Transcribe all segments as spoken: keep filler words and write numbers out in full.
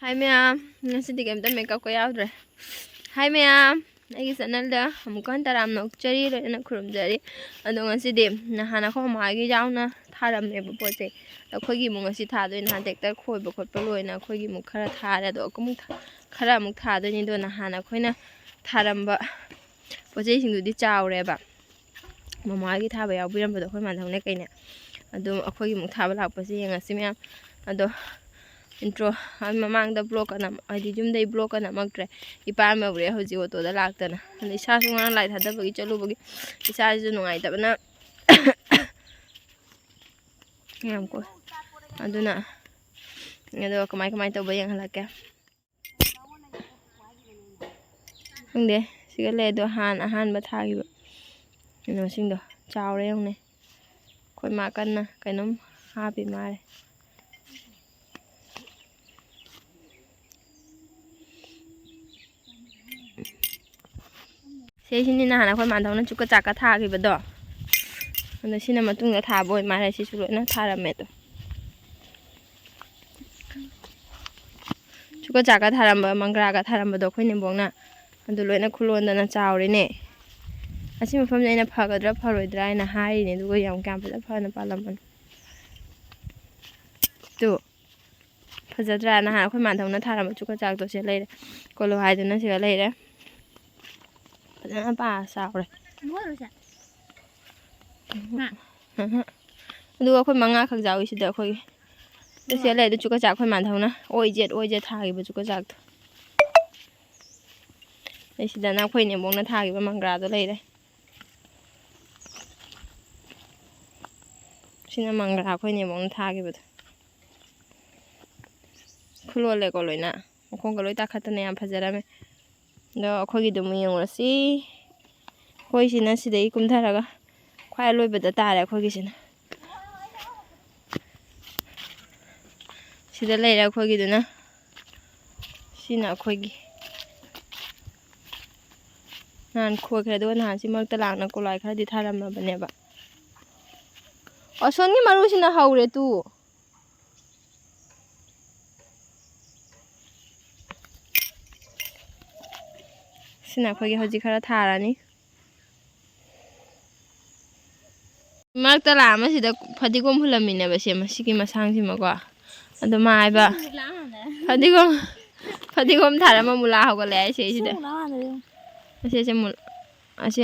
ꯍꯥꯏ ꯃꯌꯥꯝ, ꯉꯁꯤꯗꯤ ꯀꯩꯝꯇ ꯃꯦꯀꯞꯀ ꯌꯥꯎꯗ꯭ꯔꯦ꯫ ꯍꯥꯏ ꯃꯌꯥꯝ, ꯑꯩꯒꯤ ꯆꯦꯅꯦꯜꯗ ꯑꯃꯨꯛꯀ ꯍꯟꯅ ꯇꯔꯥꯝꯅ ꯑꯣꯛꯆꯔꯤ, ꯂꯣꯏꯅ ꯈꯨꯔꯨꯝꯖꯔꯤ꯫ ꯑꯗꯣ ꯉꯁꯤꯗꯤ ꯅꯍꯥꯟ ꯑꯩꯈꯣꯏ ꯃꯃꯥꯒꯤ ꯌꯥꯎꯅ ꯊꯥꯔꯝꯃꯦꯕ ꯄꯣꯠ ꯆꯩ꯫ ꯑꯩꯈꯣꯏꯒꯤ ꯑꯃꯨꯛ ꯉꯁꯤ ꯊꯥꯗꯣꯏꯅꯦ, ꯅꯍꯥꯟ ꯇ꯭ꯔꯦꯛꯇꯔ ꯈꯣꯏꯕ ꯈꯣꯠꯄ ꯂꯣꯏꯅ ꯑꯩꯈꯣꯏꯒꯤ ꯑꯃꯨꯛ ꯈꯔ ꯊꯥꯔꯦ꯫ ꯑꯗꯣ ꯑꯃꯨꯛ ꯊꯥ-, ꯈꯔ ꯑꯃꯨꯛ ꯊꯥꯗꯣꯏꯅꯤ꯫ ꯑꯗꯣ ꯅꯍꯥꯟ ꯑꯩꯈꯣꯏꯅ ꯊꯥꯔꯝꯕ ꯄꯣꯠ ꯆꯩꯁꯤꯡꯗꯨꯗꯤ ꯆꯥꯎꯔꯦꯕ꯫ ꯃꯃꯥꯒꯤ ꯊꯥꯕ ꯌꯥꯎꯕꯤꯔꯝꯕꯗꯣ ꯑꯩꯈꯣꯏ ꯃꯥꯙꯧꯅꯦ ꯀꯩꯅꯦ꯫ ꯑꯗꯨꯝ ꯑꯩꯈꯣꯏꯒꯤ ꯑꯃꯨꯛ ꯊꯥꯕ ꯂꯥꯛꯄꯁꯦ ꯌꯦꯡꯉꯁꯤ ꯃꯌꯥꯝ꯫ ꯑꯗꯣ intro, ꯃꯃꯥꯡꯗ vlogꯀ ꯅꯝ-, ꯍꯥꯏꯗꯤ ꯌꯨꯝꯗꯩ vlogꯀ ꯅꯝꯃꯛꯇ꯭ꯔꯦ꯫ ꯏꯄꯥ ꯑꯃ ꯎꯔꯦ ꯍꯧꯖꯤꯛ ꯑꯣꯇꯣꯗ ꯂꯥꯛꯇꯅ꯫ ꯑꯗꯣ ꯏꯁꯥꯁꯨ ꯉꯔꯥꯡ ꯂꯥꯏ ꯊꯥꯗꯕꯒꯤ ꯆꯠꯂꯨꯕꯒꯤ ꯏꯁꯥꯁꯤꯁꯨ ꯅꯨꯡꯉꯥꯏꯇꯕꯅ ꯌꯥꯝ ꯀꯣꯏ꯫ ꯑꯗꯨꯅ ꯑꯗꯣ ꯀꯃꯥꯏ ꯀꯃꯥꯏ ꯇꯧꯕ ꯌꯦꯡꯍꯜꯂꯛꯀꯦ꯫ ꯈꯪꯗꯦ, ꯁꯤꯒ ꯂꯩ꯫ ꯑꯗꯣ ꯍꯥꯟ-, ꯑꯍꯥꯟꯕ ꯊꯥꯈꯤꯕ ꯀꯩꯅꯣꯁꯤꯡꯗꯣ ꯆꯥꯎꯔꯦ ꯌꯦꯡꯉꯨꯅꯦ꯫ ꯑꯩꯈꯣꯏ ꯃꯥ ꯀꯟꯅ ꯀꯩꯅꯣꯝ ꯍꯥꯞꯄꯤ ꯃꯥꯜꯂꯦ꯫ ꯁꯤꯁꯤꯅꯤ ꯅꯍꯥꯟ ꯑꯩꯈꯣꯏ ꯃꯥꯙꯧꯅ ꯆꯨꯛꯀ ꯆꯥꯛꯀ ꯊꯥꯈꯤꯕꯗꯣ꯫ ꯑꯗꯣ ꯁꯤꯅ ꯃꯇꯨꯡꯗ ꯊꯥꯕ ꯑꯣꯏ ꯃꯥꯜꯂꯦ꯫ ꯁꯤꯁꯨ ꯂꯣꯏꯅ ꯊꯥꯔꯝꯃꯦ ꯑꯗꯣ꯫ ꯆꯨꯛꯀ ꯆꯥꯛꯀ ꯊꯥꯔꯝꯕ, ꯃꯪꯒ꯭ꯔꯥꯒ ꯊꯥꯔꯝꯕꯗꯣ ꯑꯩꯈꯣꯏ ꯅꯦꯝꯕꯣꯛꯅ, ꯑꯗꯨ ꯂꯣꯏꯅ ꯈꯨꯂꯣꯟꯗꯅ ꯆꯥꯎꯔꯦꯅꯦ꯫ ꯑꯁꯤ ꯃꯐꯝꯁꯦ ꯑꯩꯅ ꯐꯒꯗ꯭ꯔꯥ ꯐꯔꯣꯏꯗ꯭ꯔꯥ ꯍꯥꯏꯅ ꯍꯥꯏꯔꯤꯅꯦ, ꯑꯗꯨꯒ ꯌꯥꯝ ꯀꯌꯥꯝ ꯐꯖ ꯐꯅ ꯄꯥꯜꯂꯝꯕꯅꯣ꯫ ꯇꯨ꯫ ꯐꯖꯗ꯭ꯔꯥ? ꯅꯍꯥꯟ ꯑꯩꯈꯣꯏ ꯃꯥꯙꯧꯅ ꯊꯥꯔꯝꯕ ꯆꯨꯛꯀ ꯆꯥꯛꯇꯣ ꯁꯤꯗ ꯂꯩꯔꯦ꯫ ꯀꯣꯂꯣ ꯍꯥꯏꯗꯨꯅ ꯁꯤꯗ ꯂꯩꯔꯦ꯫ ꯐꯖꯅ ꯄꯥ ꯆꯥꯎꯔꯦ꯫ ꯎꯝꯍꯨꯝ꯫ ꯑꯗꯨꯒ ꯑꯩꯈꯣꯏ ꯃꯉꯥꯈꯛ ꯌꯥꯎꯏ ꯁꯤꯗ ꯑꯩꯈꯣꯏꯒꯤ꯫ ꯑꯗꯨ ꯁꯤꯗ ꯂꯩ, ꯑꯗꯨ ꯆꯨꯛꯀ ꯆꯥꯛ ꯑꯩꯈꯣꯏ ꯃꯥꯙꯧꯅ ꯑꯣꯏ ꯖꯦꯠ, ꯑꯣꯏ ꯖꯦꯠ ꯊꯥꯈꯤꯕ ꯆꯨꯛꯀ ꯆꯥꯛꯇꯣ꯫ ꯑꯗꯩ ꯁꯤꯗꯅ ꯑꯩꯈꯣꯏ ꯅꯦꯝꯕꯣꯛꯅ ꯊꯥꯈꯤꯕ ꯃꯪꯒ꯭ꯔꯥꯗꯣ ꯂꯩꯔꯦ꯫ ꯁꯤꯅ ꯃꯪꯒ꯭ꯔꯥ ꯑꯩꯈꯣꯏ ꯅꯦꯝꯕꯣꯛꯅ ꯊꯥꯈꯤꯕꯗꯣ꯫ ꯈꯨꯂꯣꯜꯂꯦꯀꯣ ꯂꯣꯏꯅ꯫ ꯃꯈꯣꯡꯒ ꯂꯣꯏ ꯇꯥꯈꯠꯇꯅ ꯌꯥꯝ ꯐꯖꯔꯝꯃꯦ꯫ ꯑꯗꯣ ꯑꯩꯈꯣꯏꯒꯤꯗꯨ ꯑꯃꯨꯛ ꯌꯦꯡꯉꯨꯔꯁꯤ꯫ ꯑꯩꯈꯣꯏꯁꯤꯅ ꯁꯤꯗꯒꯤ ꯀꯨꯝꯊꯔꯒ ꯈ꯭ꯋꯥꯏ ꯑꯂꯣꯏꯕꯗ ꯇꯥꯔꯦ ꯑꯩꯈꯣꯏꯒꯤꯁꯤꯅ꯫ ꯁꯤꯗ ꯂꯩꯔꯦ ꯑꯩꯈꯣꯏꯒꯤꯗꯨꯅ꯫ ꯁꯤꯅ ꯑꯩꯈꯣꯏꯒꯤ꯫ ꯅꯍꯥꯟ ꯈꯣꯏꯈ꯭ꯔꯦ, ꯑꯗꯨꯒ ꯅꯍꯥꯟ ꯁꯤ ꯃꯔꯛꯇ ꯂꯥꯛꯅ ꯀꯣꯂꯥꯏ ꯈꯔꯗꯤ ꯊꯥꯔꯝꯃꯕꯅꯦꯕ꯫ ꯑꯁꯣꯟꯒꯤ ꯃꯔꯨꯁꯤꯅ ꯍꯧꯔꯦ ꯇꯨ꯫ ꯁꯤꯅ ꯑꯩꯈꯣꯏꯒꯤ ꯍꯧꯖꯤꯛ ꯈꯔ ꯊꯥꯔꯅꯤ꯫ ꯃꯔꯛꯇ ꯂꯥꯛꯑꯝꯃ ꯁꯤꯗ ꯐꯗꯤꯒꯣꯝ ꯍꯨꯜꯂꯝꯃꯤꯅꯦꯕ, ꯁꯦ ꯃꯁꯤꯒꯤ ꯃꯁꯥꯡꯁꯤꯃꯀꯣ꯫ ꯑꯗꯣ ꯃꯥ ꯍꯥꯏꯕ, ꯐꯗꯤꯒꯣꯝ, ꯐꯗꯤꯒꯣꯝ ꯊꯥꯔꯝꯃ ꯃꯨꯂꯥ ꯍꯧꯒꯠꯂꯛꯑꯦ ꯍꯥꯏꯁꯦ ꯁꯤꯗ꯫ ꯑꯁꯤꯁꯦ ꯃꯨ-, ꯑꯁꯤ,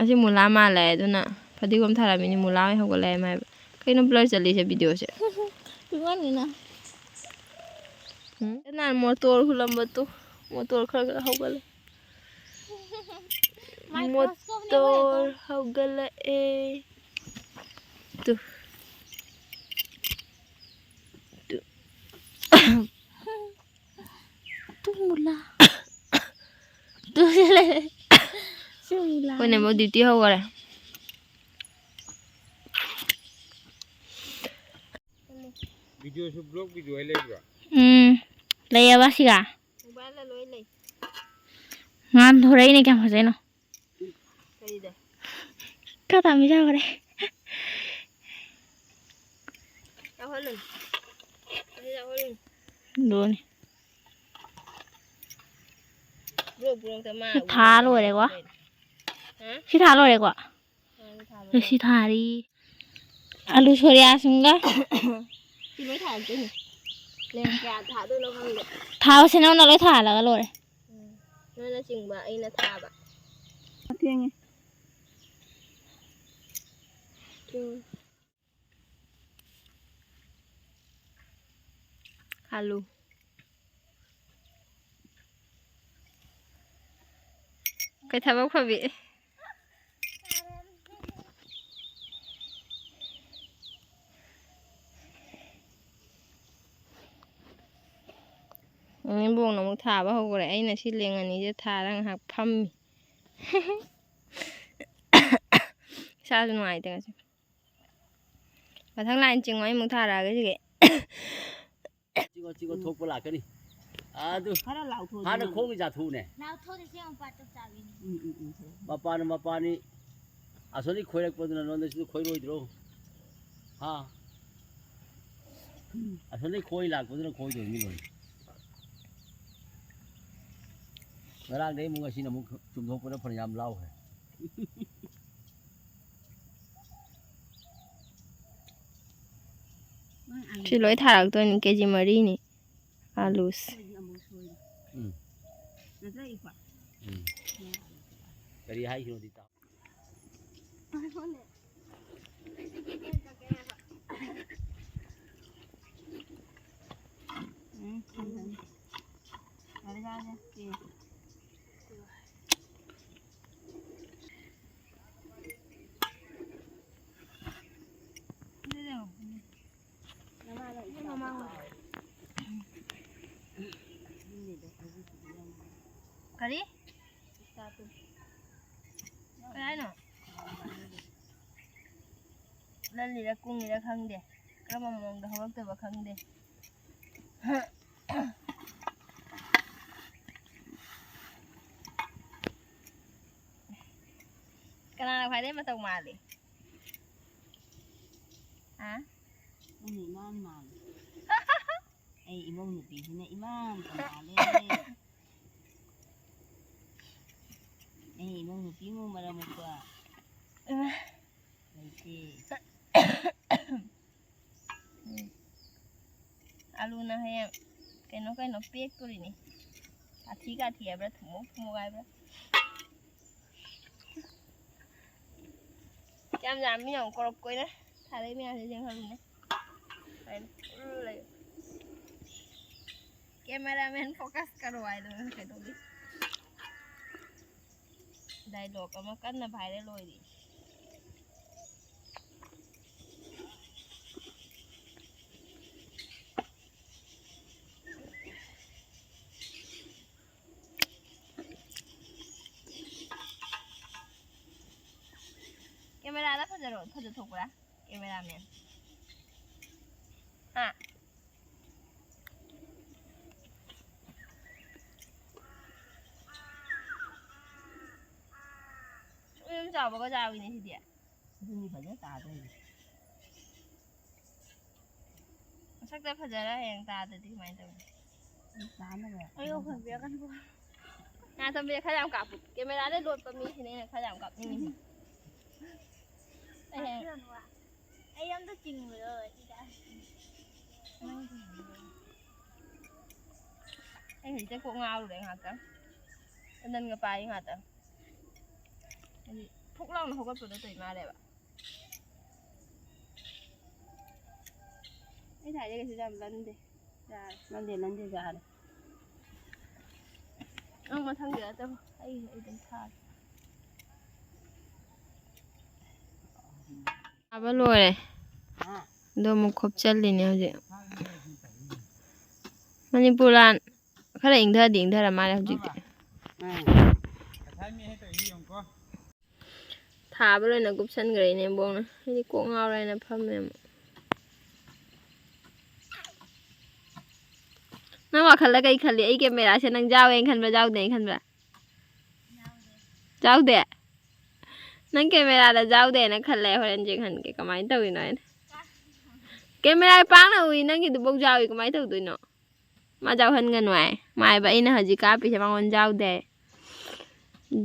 ꯑꯁꯤ ꯃꯨꯂꯥ ꯃꯥꯜꯂꯦ, ꯑꯗꯨꯅ ꯐꯗꯤꯒꯣꯝ ꯊꯥꯔꯝꯃꯤꯅꯤ, ꯃꯨꯂꯥ ꯑꯣꯏꯅ ꯍꯧꯒꯠꯂꯛꯑꯦ ꯃꯥ ꯍꯥꯏꯕ꯫ ꯀꯩꯅꯣ blur ꯆꯠꯂꯤꯁꯦ videoꯁꯦ? ꯄꯤꯛꯃꯟꯒꯤꯅ꯫ ꯎꯝ? ꯅꯍꯥꯟ ꯃꯣꯇꯣꯔ ꯍꯨꯜꯂꯝꯕꯗꯣ, ꯃꯣꯇꯣꯔ ꯈꯔ ꯈꯔ ꯍꯧꯒꯠꯂꯦ꯫ Microscopeꯅꯦ ꯑꯩꯈꯣꯏꯅ ꯃꯣꯇꯣꯔ ꯍꯧꯒꯠꯂꯛꯑꯦ꯫ ꯇꯨ꯫ ꯇꯨ꯫ ꯇꯨ ꯃꯨꯂꯥ꯫ ꯇꯨ ꯂꯩ꯫ ꯁꯤ ꯃꯨꯂꯥ꯫ ꯑꯩꯈꯣꯏꯅ ꯑꯃꯨꯛ duty ꯍꯧꯈꯔꯦ꯫ Videoꯁꯨ vlog video ꯍꯥꯏ ꯂꯩꯕ꯭ꯔꯣ? ꯎꯝ, ꯂꯩꯌꯦꯕ ꯁꯤꯒ꯫ Mobileꯗ ꯂꯣꯏ ꯂꯩ꯫ ꯉꯥꯟ ꯊꯣꯔꯛꯏꯅꯦ, ꯀꯌꯥꯝ ꯐꯖꯩꯅꯣ꯫ ꯀꯔꯤꯗ? ꯈꯔ ꯇꯥꯃꯤ ꯆꯥꯈ꯭ꯔꯦ꯫ ꯌꯥꯎꯍꯜꯂꯨꯅꯨ꯫ ꯑꯗꯨ ꯌꯥꯎꯍꯜꯂꯨꯅꯨ꯫ ꯑꯗꯨꯅꯤ꯫ Vlog vlogꯇ ꯃꯥ ꯁꯤ ꯊꯥ ꯎꯅꯕ ꯂꯣꯏꯔꯦꯀꯣ꯫ ꯍꯥꯏꯕ ꯀꯩꯅꯣ? ꯍꯥ? ꯁꯤ ꯊꯥ ꯂꯣꯏꯔꯦꯀꯣ꯫ ꯊꯥꯔꯦ, ꯊꯥꯔꯦ꯫ ꯑꯗ ꯁꯤ ꯊꯥꯔꯤ꯫ ꯑꯂꯨ ꯁꯣꯔꯤꯌꯥꯁꯤꯡꯒ꯫ ꯁꯤ ꯂꯣꯏ ꯊꯥꯔꯛꯇꯣꯏꯅꯤ꯫ ꯂꯦꯝ ꯀꯌꯥ ꯊꯥꯗꯣꯏꯅꯣ ꯈꯪꯗꯦ꯫ ꯊꯥꯕꯁꯦ ꯅꯪꯅ ꯂꯣꯏ ꯊꯥꯍꯜꯂꯒ ꯂꯣꯏꯔꯦ꯫ ꯎꯝ꯫ ꯅꯣꯏꯅ ꯆꯤꯡꯕ, ꯑꯩꯅ ꯊꯥꯕ꯫ ꯊꯦꯡꯉꯦ꯫ ꯊꯦꯡꯉꯦ꯫ ꯑꯂꯨ꯫ ꯀꯩ ꯊꯕꯛ ꯐꯕꯤ? ꯏꯅꯦꯝꯕꯣꯛꯅ ꯑꯃꯨꯛ ꯊꯥꯕ ꯍꯧꯈ꯭ꯔꯦ꯫ ꯑꯩꯅ ꯁꯤ ꯂꯦꯡ ꯑꯅꯤꯁꯦ ꯊꯥꯔꯒ ꯉꯥꯏꯍꯥꯛ ꯐꯝꯃꯤ꯫ ꯏꯁꯥꯁꯨ ꯅꯨꯡꯉꯥꯏꯇꯦ ꯉꯁꯤ꯫ ꯃꯊꯪ line ꯆꯤꯡꯉꯣ, ꯑꯩ ꯑꯃꯨꯛ ꯊꯥꯔꯛꯑꯒꯦ ꯁꯤꯒꯤ꯫ ꯆꯤꯡꯉꯣ, ꯆꯤꯡꯉꯣ, ꯎꯝ꯫ ꯊꯣꯛꯄ ꯂꯥꯛꯀꯅꯤ꯫ ꯑꯗꯨ ꯈꯔ ꯂꯥꯎꯊꯣꯛꯑꯣ ꯍꯥꯟꯅ ꯑꯗꯨꯅ꯫ ꯈꯣꯡꯒꯤ ꯖꯥꯠꯊꯨꯅꯦ꯫ ꯂꯥꯎꯊꯣꯛꯑꯣ, ꯁꯤ ꯌꯥꯝ ꯄꯥꯛꯇ ꯆꯥꯎꯋꯤꯅꯦ꯫ ꯎꯝ, ꯎꯝ, ꯎꯝ, ꯈꯔ꯫ ꯃꯄꯥꯟ, ꯃꯄꯥꯟꯅꯤ꯫ ꯑꯁꯣꯝꯗꯒꯤ ꯈꯣꯏꯔꯛꯄꯗꯨꯅ ꯅꯉꯣꯟꯗ ꯁꯤꯗ ꯈꯣꯏꯔꯣꯏꯗ꯭ꯔꯣ? ꯍꯥ? ꯑꯁꯣꯝꯗꯒꯤ ꯈꯣꯏ ꯂꯥꯛꯄꯗꯨꯅ ꯈꯣꯏꯗꯣꯏꯅꯤ ꯂꯣꯏꯅ꯫ ꯉꯔꯥꯡꯗꯩ ꯑꯃꯨꯛ ꯉꯁꯤꯅ ꯑꯃꯨꯛ ꯆꯨꯝꯊꯣꯛꯄꯗ ꯐꯅꯌꯥꯝ ꯂꯥꯎꯈ꯭ꯔꯦ꯫ ꯁꯤ ꯂꯣꯏ ꯊꯥꯔꯛꯇꯣꯏꯅꯤ, ꯀꯦ ꯖꯤ ꯃꯔꯤꯅꯤ ꯑꯥꯂꯨꯁꯦ꯫ ꯎꯝ꯫ ꯎꯝ꯫ ꯀꯔꯤ ꯍꯥꯏꯈꯤꯅꯣꯗꯤ ꯇꯥꯎ꯫ ꯎꯝ꯫ ꯌꯥꯔꯦ, ꯌꯥꯔꯦ, ꯌꯥꯔꯦ꯫ ꯀꯔꯤ? ꯀꯩ ꯍꯥꯏꯅꯣ? ꯂꯜꯂꯤꯔ ꯀꯨꯡꯉꯤꯔ ꯈꯪꯗꯦ꯫ ꯀꯔꯝꯕ ꯃꯑꯣꯡꯗ ꯍꯧꯔꯛꯇꯣꯏꯕ ꯈꯪꯗꯦ꯫ ꯀꯅꯥꯅ ꯈ꯭ꯋꯥꯏꯗꯩ ꯃꯇꯧ ꯃꯥꯜꯂꯤ? ꯍꯥ? ꯅꯪꯅ ꯏꯃꯥꯟ ꯃꯥꯜꯂꯤ꯫ ꯑꯩ ꯏꯃꯧ ꯅꯨꯄꯤꯁꯤꯅ ꯏꯃꯥꯟ ꯃꯥꯜꯂꯦ꯫ ꯑꯩ ꯏꯃꯧ ꯅꯨꯄꯤꯃꯨꯛ ꯃꯔꯝ ꯃꯣꯛꯄ ꯏꯃꯥ꯫ ꯂꯩꯇꯦ꯫ ꯎꯝ꯫ ꯑꯂꯨꯅ ꯍꯌꯦꯡ ꯀꯩꯅꯣ ꯀꯩꯅꯣ ꯄꯦꯛꯇꯣꯔꯤꯅꯤ꯫ ꯀꯥꯊꯤ ꯀꯥꯊꯤ ꯍꯥꯏꯕ꯭ꯔꯥ, ꯊꯨꯝꯃꯣꯛ ꯊꯨꯝꯃꯣꯛ ꯍꯥꯏꯕ꯭ꯔꯥ? ꯀꯌꯥꯝ ꯌꯥꯝꯃꯤ ꯌꯦꯡꯉꯨ, ꯀꯣꯔꯣꯛ ꯀꯣꯏꯅ ꯊꯥꯔꯛꯏ ꯃꯌꯥꯝꯁꯦ ꯌꯦꯡꯍꯜꯂꯨꯅꯦ꯫ ꯀꯩꯅꯣ? ꯎꯔꯨꯔꯨ ꯂꯩ꯫ Cameraman focus ꯀꯔꯣ ꯍꯥꯏꯗꯅ ꯀꯩꯅꯣꯒꯤ dialogue ꯑꯃ ꯀꯟꯅ viral ꯑꯣꯏꯔꯤ꯫ Cameraꯗ ꯐꯖꯔꯣ, ꯐꯖꯊꯣꯛꯄ꯭ꯔꯥ? Cameraman꯫ ꯍꯥ? ꯁꯨꯝ ꯌꯨꯝ ꯆꯥꯎꯕꯒ ꯆꯥꯎꯏꯅꯦ ꯁꯤꯗꯤ꯫ ꯑꯗꯨꯅꯤ ꯐꯖꯅ ꯇꯥꯗꯣꯏꯅꯤ꯫ ꯃꯁꯛꯇ ꯐꯖꯔ ꯍꯌꯦꯡ ꯇꯥꯗꯗꯤ ꯀꯃꯥꯏꯅ ꯇꯧꯅꯤ? ꯇꯥꯅꯕ ꯑꯩ ꯌꯥꯎꯍꯟꯕꯤꯔꯛꯀꯅꯨꯀꯣ꯫ ꯅꯥꯇꯣꯝꯕꯤꯗ ꯈꯔ ꯌꯥꯝ ꯀꯥꯞꯄꯨ꯫ ꯀꯦꯃꯦꯔꯥꯗ ꯂꯣꯠꯄ ꯃꯤꯁꯤꯅ ꯑꯩꯅ ꯈꯔ ꯌꯥꯝ ꯀꯥꯞꯅꯤꯡꯉꯤꯁꯦ꯫ ꯑꯩ ꯑꯝꯇ ꯆꯤꯡꯕꯗꯣ ꯁꯤꯗ꯫ ꯑꯩ ꯍꯧꯖꯤꯛꯇ ꯀꯣꯛ ꯉꯥꯎꯔꯨꯔꯦ ꯉꯥꯏꯍꯥꯛꯇꯪ꯫ ꯇꯟꯗꯟꯒ ꯄꯥꯏ ꯉꯥꯏꯍꯥꯛꯇꯪ꯫ ꯍꯥꯏꯗꯤ ꯐꯨꯛ ꯂꯥꯎꯅ ꯍꯧꯒꯠꯄꯗꯣ ꯇꯧꯏ ꯃꯥꯜꯂꯦꯕ꯫ ꯑꯩ ꯊꯥꯏꯁꯦ ꯀꯩꯁꯨ ꯌꯥꯝ ꯂꯟꯗꯦ꯫ ꯌꯥꯔꯦ꯫ ꯂꯟꯗꯦ, ꯂꯟꯗꯦ, ꯌꯥꯔꯦ꯫ ꯅꯪ ꯃꯊꯪꯗ ꯇꯧ꯫ ꯑꯩ, ꯑꯩ ꯑꯗꯨꯝ ꯊꯥꯒꯦ꯫ ꯊꯥꯕ ꯂꯣꯏꯔꯦ꯫ ꯑꯗꯣ ꯑꯃꯨꯛ ꯈꯣꯞꯆꯜꯂꯤꯅꯦ ꯍꯧꯖꯤꯛ꯫ ꯃꯅꯤꯄꯨꯔ ꯂꯥꯟ ꯈꯔ ꯏꯪꯊꯔꯗꯤ ꯏꯪꯊꯔ ꯃꯥꯜꯂꯦ ꯍꯧꯖꯤꯛꯇꯤ꯫ ꯊꯥꯕ ꯂꯣꯏꯅ ꯀꯨꯞꯁꯟꯈ꯭ꯔꯦ ꯏꯅꯦꯝꯕꯣꯛꯅ꯫ ꯑꯩꯗꯤ ꯀꯣꯛ ꯉꯥꯎꯔꯦꯅ ꯐꯝꯃꯦ ꯑꯃꯨꯛ꯫ ꯅꯪ ꯋꯥꯈꯜꯗ ꯀꯩ ꯈꯜꯂꯤ? ꯑꯩ ꯀꯦꯃꯦꯔꯥꯁꯦ ꯅꯪ ꯌꯥꯎꯋꯦꯅ ꯈꯟꯕ꯭ꯔꯥ, ꯌꯥꯎꯗꯦꯅ ꯈꯟꯕ꯭ꯔꯥ? ꯌꯥꯎꯗꯦ? ꯅꯪ ꯀꯦꯃꯦꯔꯥꯗ ꯌꯥꯎꯗꯦꯅ ꯈꯜꯂꯦ, ꯍꯣꯔꯦꯟ ꯌꯦꯡꯍꯟꯒꯦ ꯀꯃꯥꯏꯅ ꯇꯧꯔꯤꯅꯣ ꯍꯥꯏꯅ꯫ ꯀꯦꯃꯦꯔꯥ ꯄꯥꯡꯅ ꯎꯏ, ꯅꯪꯒꯤꯗꯨꯐꯥꯎ ꯌꯥꯎꯏ, ꯀꯃꯥꯏꯅ ꯇꯧꯗꯣꯏꯅꯣ? ꯃꯥ ꯌꯥꯎꯍꯟꯒꯅꯨ ꯍꯥꯏ꯫ ꯃꯥ ꯍꯥꯏꯕ ꯑꯩꯅ ꯍꯧꯖꯤꯛ ꯀꯥꯞꯄꯤꯁꯦ ꯃꯉꯣꯟꯗ ꯌꯥꯎꯗꯦ ꯍꯥꯏ꯫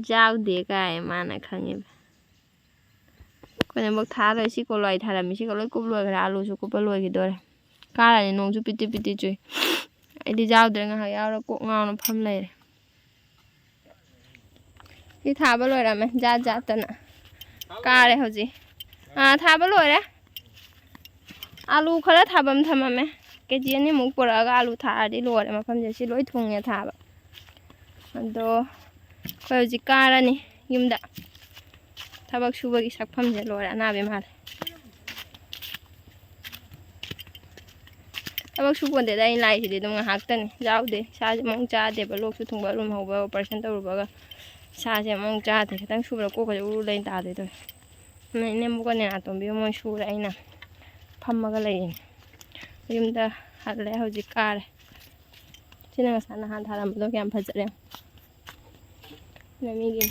ꯌꯥꯎꯗꯦ ꯀꯥꯏ ꯃꯥꯅ ꯈꯪꯉꯤꯕ꯫ ꯑꯩꯈꯣꯏꯅ ꯑꯃꯨꯛ ꯊꯥꯔꯣꯏ꯫ ꯁꯤ ꯀꯣꯂꯣꯏ ꯊꯥꯔꯝꯃꯤ꯫ ꯁꯤꯒ ꯂꯣꯏ ꯀꯨꯞ ꯂꯣꯏꯈ꯭ꯔꯦ꯫ ꯑꯥꯂꯨꯁꯨ ꯀꯨꯞꯄ ꯂꯣꯏꯈꯤꯗꯣꯔꯦ꯫ ꯀꯥꯔꯅꯤ, ꯅꯣꯡꯁꯨ ꯄꯤꯇꯤ ꯄꯤꯇꯤ ꯆꯨꯏ꯫ ꯑꯩꯗꯤ ꯌꯥꯎꯗ꯭ꯔꯦ, ꯉꯥꯏꯍꯥꯛ ꯌꯥꯎꯔ ꯀꯣꯛ ꯉꯥꯎꯅ ꯐꯝ ꯂꯩꯔꯦ꯫ ꯁꯤ ꯊꯥꯕ ꯂꯣꯏꯔꯝꯃꯦ, ꯖꯥꯠ ꯖꯥꯠꯇꯅ ꯀꯥꯔꯦ ꯍꯧꯖꯤꯛ꯫ ꯑꯥ, ꯊꯥꯕ ꯂꯣꯏꯔꯦ꯫ ꯑꯥꯂꯨ ꯈꯔ ꯊꯥꯐꯝ ꯊꯝꯃꯝꯃꯦ, ꯀꯦ ꯖꯤ ꯑꯅꯤꯃꯨꯛ ꯄꯨꯔꯛꯑꯒ ꯑꯥꯂꯨ ꯊꯥꯔꯗꯤ ꯂꯣꯏꯔꯦ ꯃꯐꯝꯁꯦ꯫ ꯁꯤ ꯂꯣꯏ ꯊꯨꯡꯉꯦ ꯊꯥꯕ꯫ ꯑꯗꯣ ꯑꯩꯈꯣꯏ ꯍꯧꯖꯤꯛ ꯀꯥꯔꯅꯤ ꯌꯨꯝꯗ꯫ ꯊꯕꯛ ꯁꯨꯕꯒꯤ ꯁꯛꯐꯝꯁꯦ ꯂꯣꯏꯔꯦ, ꯑꯅꯥꯕ ꯃꯥꯜꯂꯦ꯫ ꯊꯕꯛ ꯁꯨꯄꯣꯟꯇꯦꯗ, ꯑꯩ ꯂꯥꯛꯏꯁꯤꯗꯤ ꯑꯗꯨꯝ ꯉꯥꯏꯍꯥꯛꯇꯅꯤ꯫ ꯌꯥꯎꯗꯦ, ꯏꯁꯥꯁꯦ ꯃꯑꯣꯡ ꯆꯥꯗꯦꯕ, ꯂꯣꯛꯁꯨ ꯊꯨꯡꯕ, ꯑꯔꯨꯝ ꯍꯧꯕ, ꯑꯣꯄꯔꯦꯁꯟ ꯇꯧꯔꯨꯕꯒ ꯏꯁꯥꯁꯦ ꯃꯑꯣꯡ ꯆꯥꯗꯦ꯫ ꯈꯤꯇꯪ ꯁꯨꯕꯗ ꯀꯣꯛꯀꯁꯦ ꯎꯔꯨ ꯂꯩ ꯇꯥꯗꯣꯏ ꯇꯧꯋꯦ꯫ ꯑꯗꯨꯅ ꯏꯅꯦꯝꯕꯣꯛꯀ ꯅꯦꯅꯥꯇꯣꯝꯕꯤꯒ ꯃꯣꯏ ꯁꯨꯔꯦ, ꯑꯩꯅ ꯐꯝꯃꯒ ꯂꯩꯔꯤꯅꯦ꯫ ꯌꯨꯝꯗ ꯍꯜꯂꯦ, ꯍꯧꯖꯤꯛ ꯀꯥꯔꯦ꯫ ꯁꯤꯅ ꯉꯁꯥꯏ ꯅꯍꯥꯟ ꯊꯥꯔꯝꯕꯗꯣ ꯀꯌꯥꯝ ꯐꯖꯔꯦ꯫ ꯁꯤꯅ ꯃꯤꯒꯤ